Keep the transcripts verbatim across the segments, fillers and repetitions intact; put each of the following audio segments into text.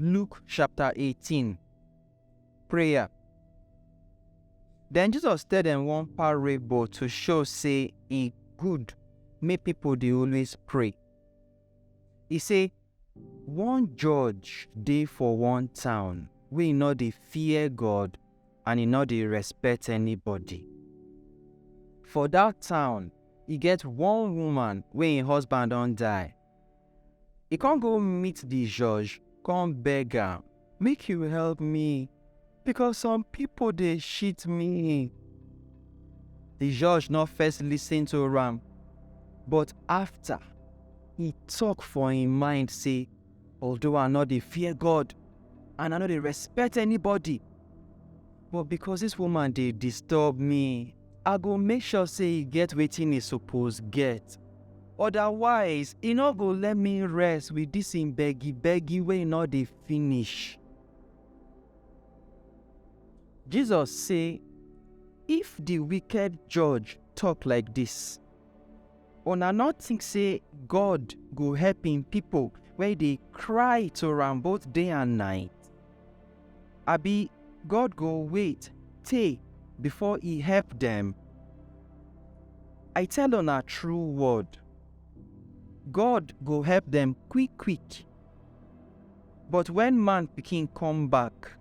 Luke chapter eighteen. Prayer. Then Jesus tell them one parable to show say e good make people dey always pray. E say, one judge dey for one town wey no dey fear God and e no dey respect anybody. For that town, e get one woman wey im husband don die. E come go meet the judge, come beg am, make you help me, because some people dey cheat me. The judge no first listen to am, but after, e talk for im mind say, although I no dey fear God and I no dey respect anybody, but because this woman dey disturb me, I go make sure say e get wetin e suppose get. Otherwise, e no go let me rest with this im beggy beggy wey no dey finish. Jesus say, if the wicked judge talk like this, una no think say God go help im people wey dey cry to am both day and night? Abi God go wait tey before e help dem? I tell una true word, God go help dem quick quick. But when man pikin come back,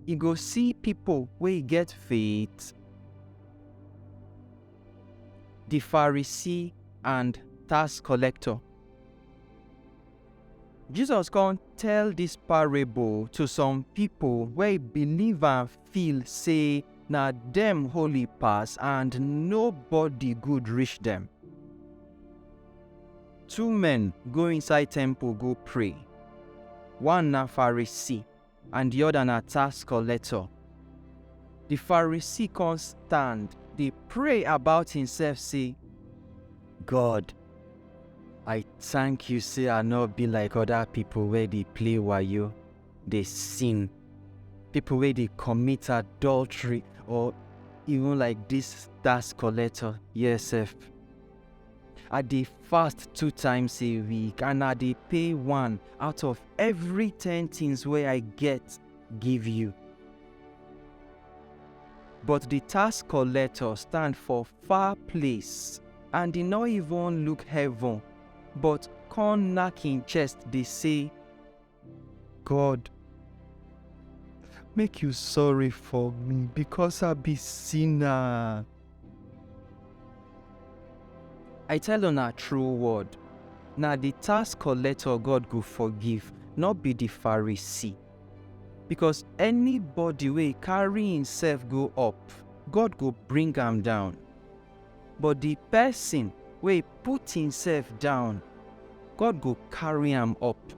e go see people wey get faith? The Pharisee and tax collector. Jesus come tell this parable to some people wey believe and feel say na dem holy pass and nobody good reach dem. Two men go inside temple go pray. One na Pharisee and the other na tax collector. The Pharisee come stand dey pray about himself say, God, I thank you say I no be like other people wey dey play wayo, dey sin, people wey dey commit adultery, or even like this tax collector here sef. I dey fast two times a week and I dey pay one out of every ten things wey I get give you. But the tax collector stand for far place and e no even look heaven, but come knack im chest dey say, God, make you sorry for me because I be sinner. I tell una true word, na the tax collector God go forgive, no be the Pharisee. Because anybody wey carry himself go up, God go bring am down. But the person wey put himself down, God go carry am up.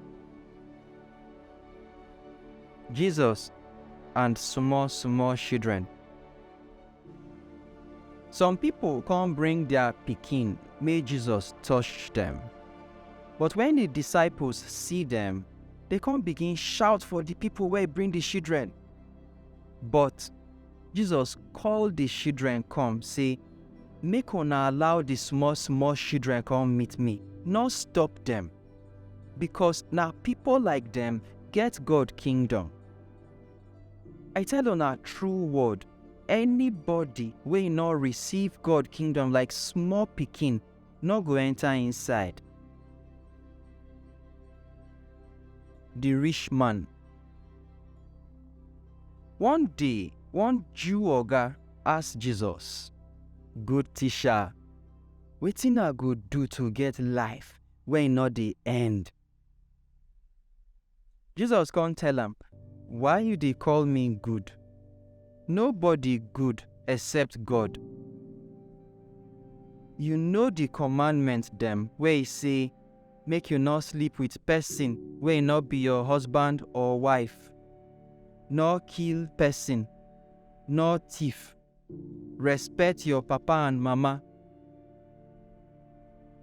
Jesus and small small children. Some people come bring their pikin make Jesus touch them. But when the disciples see them, they come begin shout for the people wey bring the children. But Jesus call the children come say, make una allow the small small children come meet me, no stop them, because na people like them get God kingdom. I tell una true word, anybody wey no receive God kingdom like small pikin no go enter inside. The rich man. One day, one Jew oga ask Jesus, good teacher, wetin I go do to get life wey no dey end? Jesus come tell am, why you dey call me good? Nobody good except God. You know the commandment dem wey say, make you no sleep with person wey no be your husband or wife, no kill person, no thief, respect your papa and mama.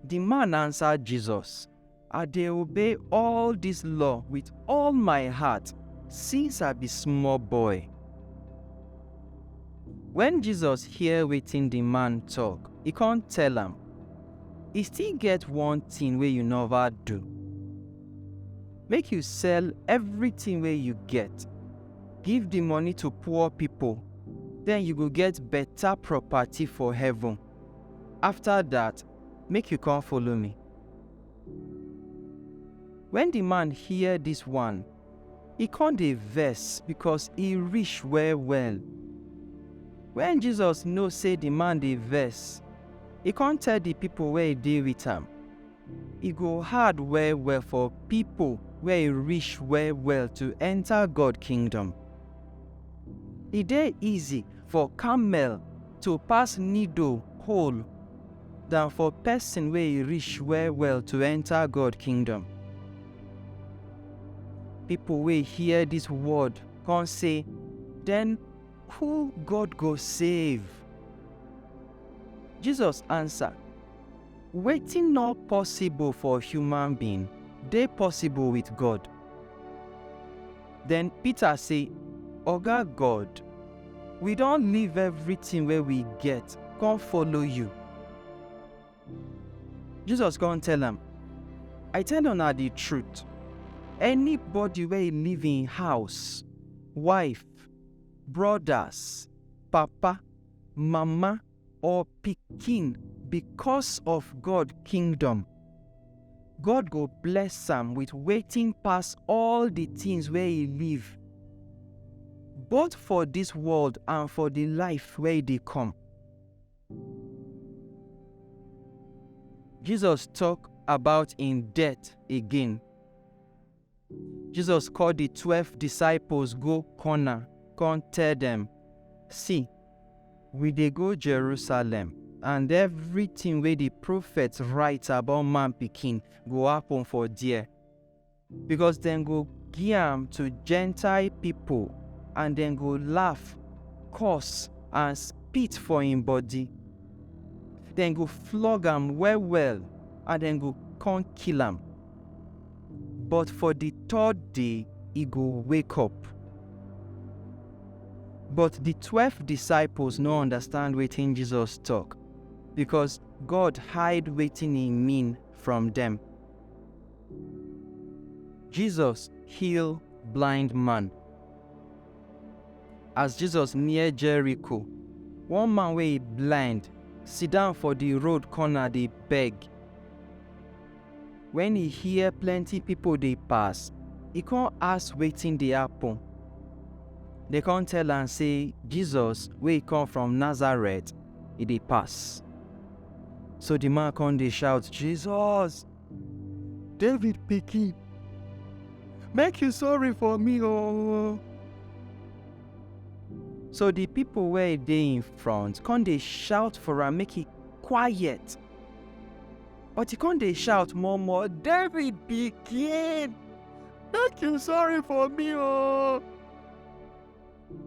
The man answer Jesus, I dey obey all this law with all my heart since I be small boy. When Jesus hear wetin the man talk, e come tell am, e still get one thing wey you never do. Make you sell everything wey you get, give the money to poor people, then you go get better property for heaven. After that, make you come follow me." When the man hear this one, e come dey vex because e rich well well. When Jesus know say the man dey vex, e come tell the people wey dey with am, "E go hard well well for people wey rich well well to enter God kingdom. E dey easy for camel to pass needle hole than for person wey rich well well to enter God kingdom." People wey hear this word come say, "Then who God go save?" Jesus answer, "Wetin no possible for human being dey possible with God." Then Peter say, "Oga God, we don leave everything wey we get come follow you." Jesus come tell am, "I tell una the truth, anybody wey leave im house, wife, brothers, papa, mama, or pikin because of God kingdom, God go bless am with wetin pass all the things wey e leave, both for this world and for the life wey dey come." Jesus talk about im death again. Jesus call the twelve disciples go corner, come tell them, "See, we dey go Jerusalem, and everything wey the prophets write about man pikin go happen for there. Because dem go give am to Gentile people, and dem go laugh, curse, and spit for im body. Dem go flog am well well, and dem go come kill am. But for the third day, e go wake up." But the twelve disciples no understand wetin Jesus talk, because God hide wetin e mean from them. Jesus heal blind man. As Jesus near Jericho, one man wey e blind sit down for the road corner dey beg. When e hear plenty people dey pass, e come ask wetin dey happen. They come tell am say Jesus wey come from Nazareth, e dey pass. So the man come dey shout, "Jesus, David pikin, make you sorry for me o." So the people wey dey in front come dey shout for am make e quiet. But e come dey shout more more, "David pikin, make you sorry for me o."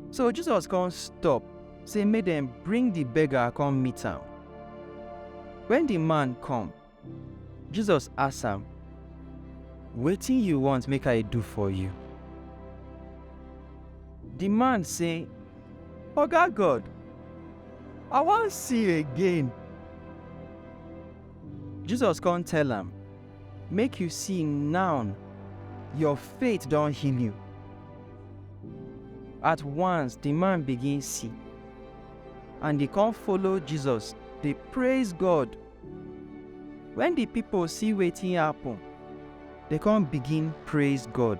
So Jesus come stop, say make dem bring the beggar come meet am. When the man come, Jesus ask am, "Wetin you want make I do for you?" The man say, "Oga God, I wan see again." Jesus come tell am, "Make you see now, your faith don heal you." At once, the man begin see, and e come follow Jesus dey praise God. When the people see wetin happen, they come begin praise God.